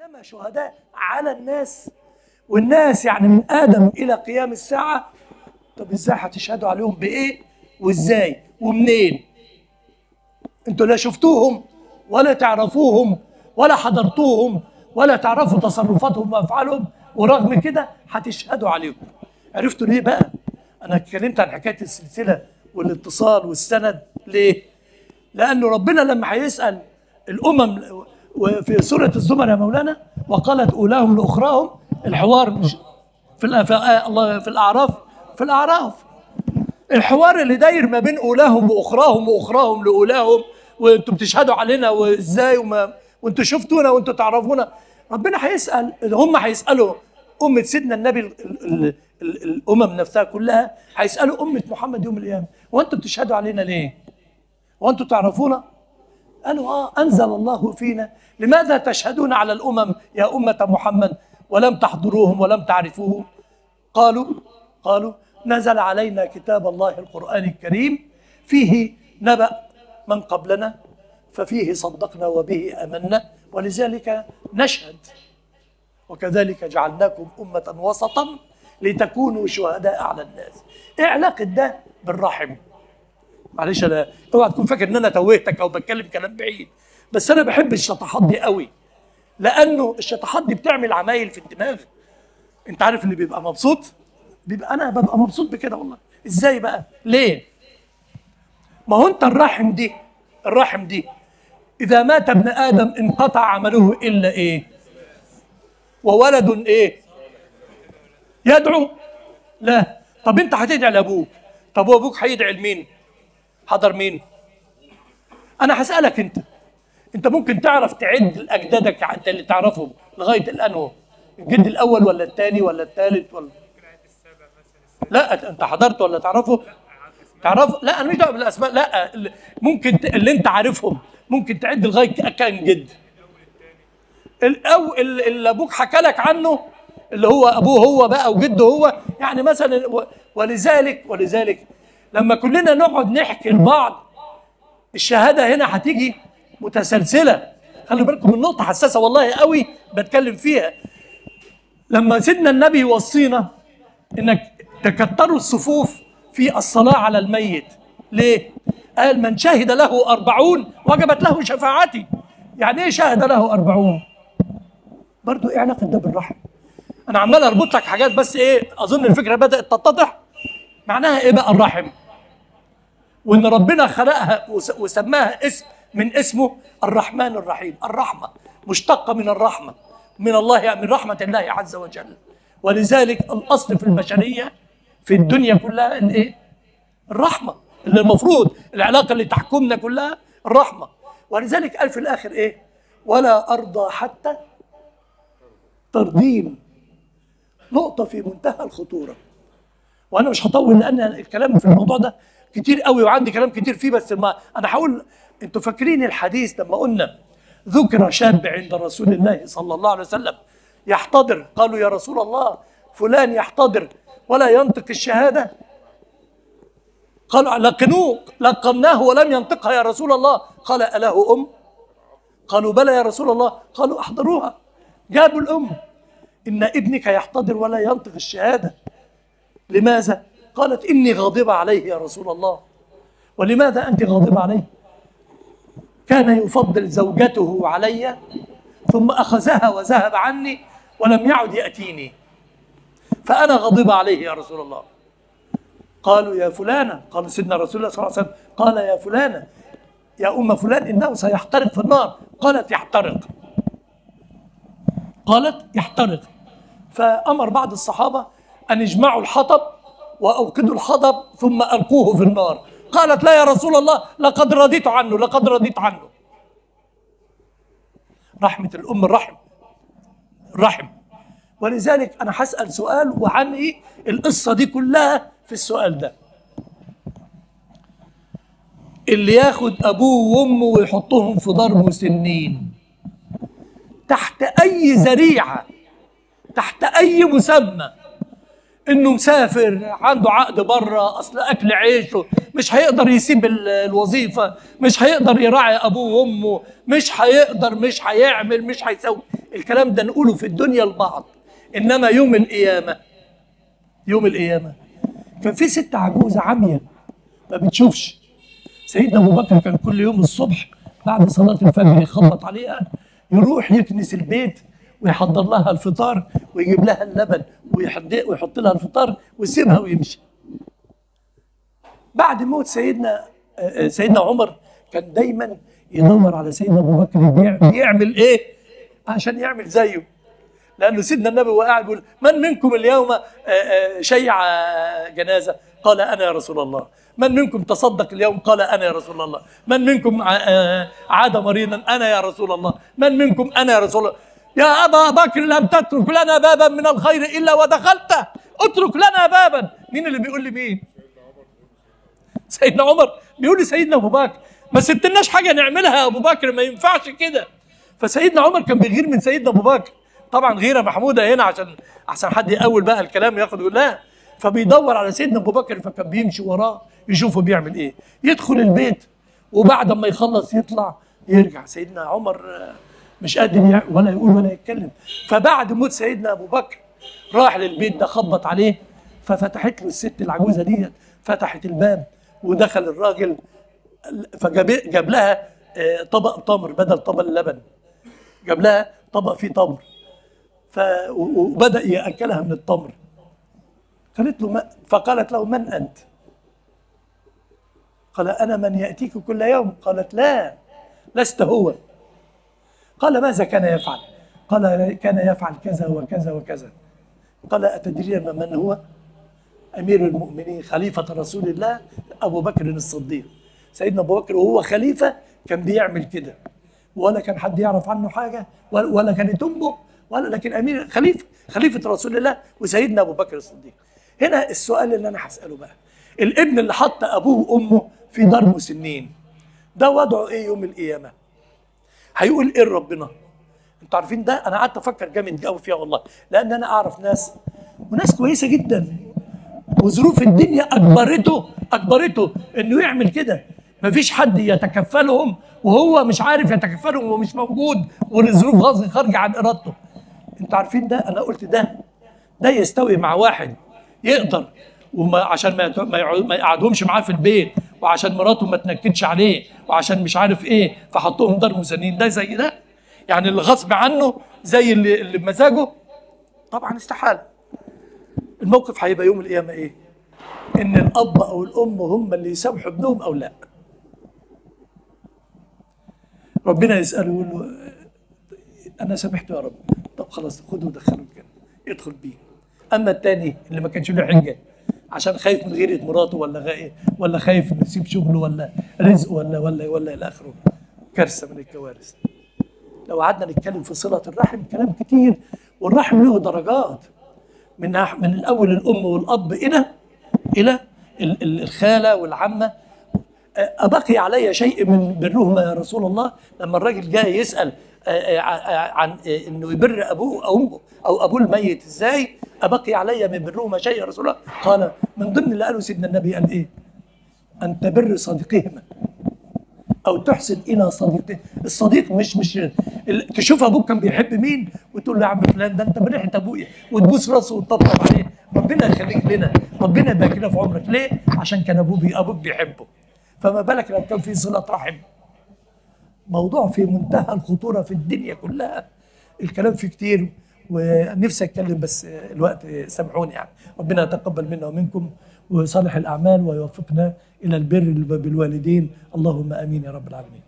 انما شهداء على الناس، والناس يعني من ادم الى قيام الساعة. طب ازاي هتشهدوا عليهم؟ بايه وازاي ومنين؟ انتوا لا شفتوهم ولا تعرفوهم ولا حضرتوهم ولا تعرفوا تصرفاتهم وافعالهم، ورغم كده هتشهدوا عليهم. عرفتوا ليه بقى؟ انا اتكلمت عن حكاية السلسلة والاتصال والسند ليه؟ لانه ربنا لما هيسال الامم وفي سورة الزمر يا مولانا، وقالت اولاهم لاخراهم، الحوار مش في الله في الاعراف، في الاعراف الحوار اللي داير ما بين اولاهم واخراهم واخراهم لاولاهم، وانتم بتشهدوا علينا وازاي وما وانتم شفتونا وانتم تعرفونا. ربنا هيسال، هم هيسالوا امه سيدنا النبي، ال ال الامم نفسها كلها هيسالوا امه محمد يوم القيامة، وانتم بتشهدوا علينا ليه؟ وانتم تعرفونا؟ قالوا انزل الله فينا، لماذا تشهدون على الامم يا امه محمد ولم تحضروهم ولم تعرفوهم؟ قالوا نزل علينا كتاب الله القرآن الكريم فيه نبأ من قبلنا، ففيه صدقنا وبه آمنا ولذلك نشهد، وكذلك جعلناكم أمة وسطا لتكونوا شهداء على الناس. ايه علاقة ده بالرحم؟ معلش انا اوعى تكون فاكر ان انا توهتك او بتكلم كلام بعيد، بس انا بحب الشطحات دي قوي، لانه الشطحات دي بتعمل عمايل في الدماغ. انت عارف اللي بيبقى مبسوط بيبقى، انا ببقى مبسوط بكده والله. ازاي بقى؟ ليه؟ ما هو انت الرحم دي، الرحم دي اذا مات ابن ادم انقطع عمله الا ايه؟ وولد ايه؟ يدعو لا. طب انت هتدعي لابوك، طب هو ابوك هيدعي لمين؟ حضر مين؟ انا هسالك انت، انت ممكن تعرف تعد لاجدادك انت اللي تعرفهم لغاية الان، هو الجد الاول ولا الثاني ولا الثالث ولا لا؟ انت حضرت ولا تعرفه؟ تعرفه؟ لا انا مش دعوه بالاسماء، لا ممكن اللي انت عارفهم ممكن تعد لغاية كام جد؟ الاول اللي ابوك حكى لك عنه، اللي هو ابوه هو بقى وجده هو، يعني مثلا. ولذلك لما كلنا نقعد نحكي لبعض الشهادة هنا هتيجي متسلسله. خلوا بالكم من نقطة حساسة والله قوي بتكلم فيها. لما سيدنا النبي يوصينا انك تكتروا الصفوف في الصلاة على الميت، ليه؟ قال من شهد له 40 وجبت له شفاعتي. يعني ايه شهد له 40؟ برضو ايه علاقة ده بالرحم؟ انا عمال اربط لك حاجات بس ايه، اظن الفكرة بدأت تتضح. معناها ايه بقى الرحم؟ وان ربنا خلقها وسماها اسم من اسمه الرحمن الرحيم. الرحمة مشتقة من الرحمة، من الله، من رحمة الله عز وجل. ولذلك الاصل في البشرية في الدنيا كلها الايه؟ الرحمة، اللي المفروض العلاقة اللي تحكمنا كلها الرحمة. ولذلك قال في الاخر ايه؟ ولا ارضى حتى ترضين. نقطة في منتهى الخطورة، وانا مش هطول لان الكلام في الموضوع ده كتير قوي وعندي كلام كتير فيه، بس ما انا هقول. انتوا فاكرين الحديث لما قلنا ذكر شاب عند رسول الله صلى الله عليه وسلم يحتضر، قالوا يا رسول الله فلان يحتضر ولا ينطق الشهادة، قالوا لقنوه، لقناه ولم ينطقها يا رسول الله. قال أله أم؟ قالوا بلى يا رسول الله. قالوا أحضروها. جابوا الأم، إن ابنك يحتضر ولا ينطق الشهادة. لماذا؟ قالت إني غاضبة عليه يا رسول الله. ولماذا أنت غاضبة عليه؟ كان يفضل زوجته علي ثم أخذها وذهب عني ولم يعد يأتيني، فأنا غضب عليه يا رسول الله. قالوا يا فلانة، قالوا سيدنا رسول الله صلى الله عليه وسلم، قال يا فلانة يا أم فلان إنه سيحترق في النار. قالت يحترق، قالت يحترق. فأمر بعض الصحابة أن يجمعوا الحطب وأوقدوا الحطب ثم ألقوة في النار. قالت لا يا رسول الله، لقد رضيت عنه، لقد رضيت عنه. رحمة الأم، الرحم، الرحم. ولذلك أنا هسأل سؤال وعن إيه القصة دي كلها في السؤال ده. اللي ياخد أبوه وأمه ويحطهم في دار مسنين تحت أي ذريعة، تحت أي مسمى، انه مسافر، عنده عقد بره، اصل اكل عيشه، مش هيقدر يسيب الوظيفة، مش هيقدر يراعي ابوه وامه، مش هيقدر، مش هيعمل، مش هيسوي. الكلام ده نقوله في الدنيا لبعض، انما يوم القيامة، يوم القيامة كان في ست عجوزه عمية ما بتشوفش. سيدنا ابو بكر كان كل يوم الصبح بعد صلاة الفجر يخبط عليها، يروح يكنس البيت ويحضر لها الفطار ويجيب لها اللبن ويحط لها الفطار ويسيبها ويمشي. بعد موت سيدنا عمر كان دايما يدور على سيدنا ابو بكر بيعمل ايه عشان يعمل زيه، لانه سيدنا النبي وقاعد بيقول من منكم اليوم شيع جنازه؟ قال انا يا رسول الله. من منكم تصدق اليوم؟ قال انا يا رسول الله. من منكم عاد مريضا؟ انا يا رسول الله. من منكم؟ انا يا رسول الله. يا ابا بكر لم تترك لنا بابا من الخير الا ودخلته، اترك لنا بابا. مين اللي بيقول لي مين؟ سيدنا عمر بيقول لسيدنا ابو بكر ما سبتلناش حاجة نعملها يا ابو بكر، ما ينفعش كده. فسيدنا عمر كان بيغير من سيدنا ابو بكر، طبعا غيره محمودة هنا عشان احسن حد يقول بقى الكلام ياخد يقول لا. فبيدور على سيدنا ابو بكر، فكان بيمشي وراه يشوفه بيعمل ايه. يدخل البيت وبعد ما يخلص يطلع يرجع. سيدنا عمر مش قادر ولا يقول ولا يتكلم. فبعد موت سيدنا ابو بكر راح للبيت ده، خبط عليه، ففتحت له الست العجوزة ديت، فتحت الباب ودخل الراجل، فجاب لها طبق تمر بدل طبق اللبن، جاب لها طبق فيه تمر، وبدأ يأكلها من التمر. قالت له فقالت له من أنت؟ قال أنا من يأتيك كل يوم. قالت لا، لست هو. قال ماذا كان يفعل؟ قال كان يفعل كذا وكذا وكذا. قال أتدرين من هو؟ أمير المؤمنين خليفة رسول الله أبو بكر الصديق. سيدنا أبو بكر وهو خليفة كان بيعمل كده، ولا كان حد يعرف عنه حاجة، ولا كانت أمه ولا، لكن أمير خليفة رسول الله وسيدنا أبو بكر الصديق. هنا السؤال اللي أنا هسأله بقى، الابن اللي حط أبوه وأمه في دار مسنين ده وضعه إيه يوم القيامة؟ هيقول إيه لربنا؟ أنتوا عارفين ده أنا قعدت أفكر جامد قوي فيها والله، لأن أنا أعرف ناس وناس كويسة جدا وظروف الدنيا أجبرته إنه يعمل كده، مفيش حد يتكفلهم وهو مش عارف يتكفلهم ومش موجود والظروف غصب خارجة عن إرادته. أنتوا عارفين ده أنا قلت ده يستوي مع واحد يقدر، وما عشان ما يقعدهمش معاه في البيت، وعشان مراته ما تنكدش عليه، وعشان مش عارف ايه، فحطوهم دار مسنين. ده زي ده يعني اللي غصب عنه زي اللي بمزاجه؟ طبعا استحالة. الموقف هيبقى يوم القيامة ايه؟ ان الاب او الام هم اللي يسامحوا ابنهم او لا. ربنا يساله يقول له انا سامحته يا رب، طب خلاص خده ودخله الجنة ادخل بيه. اما الثاني اللي ما كانش له حجه عشان خايف من غيرة مراته ولا خايف انه يسيب شغله ولا رزقه ولا ولا ولا الى اخره، كارثة من الكوارث. لو قعدنا نتكلم في صله الرحم كلام كتير، والرحم له درجات، من الاول الام والاب الى الخالة والعمة. أبقي علي شيء من برهما يا رسول الله؟ لما الراجل جاي يسأل عن انه يبر ابوه او امه او ابوه الميت ازاي، أبقي علي من برهما شيء يا رسول الله؟ قال من ضمن اللي قاله سيدنا النبي قال ايه؟ ان تبر صديقهما او تحسن الى صديقه. الصديق مش تشوف ابوك كان بيحب مين وتقول له يا عم فلان ده انت بريحه ابويا، وتبوس راسه وتطبطب عليه، ربنا يخليك لنا، ربنا يبارك لنا في عمرك. ليه؟ عشان كان ابوك بيحبه. فما بالك لو كان في صلة رحم؟ موضوع في منتهى الخطورة في الدنيا كلها، الكلام فيه كتير ونفسي اتكلم بس الوقت سامحوني يعني. ربنا يتقبل منا ومنكم وصالح الأعمال ويوفقنا إلى البر بالوالدين، اللهم آمين يا رب العالمين.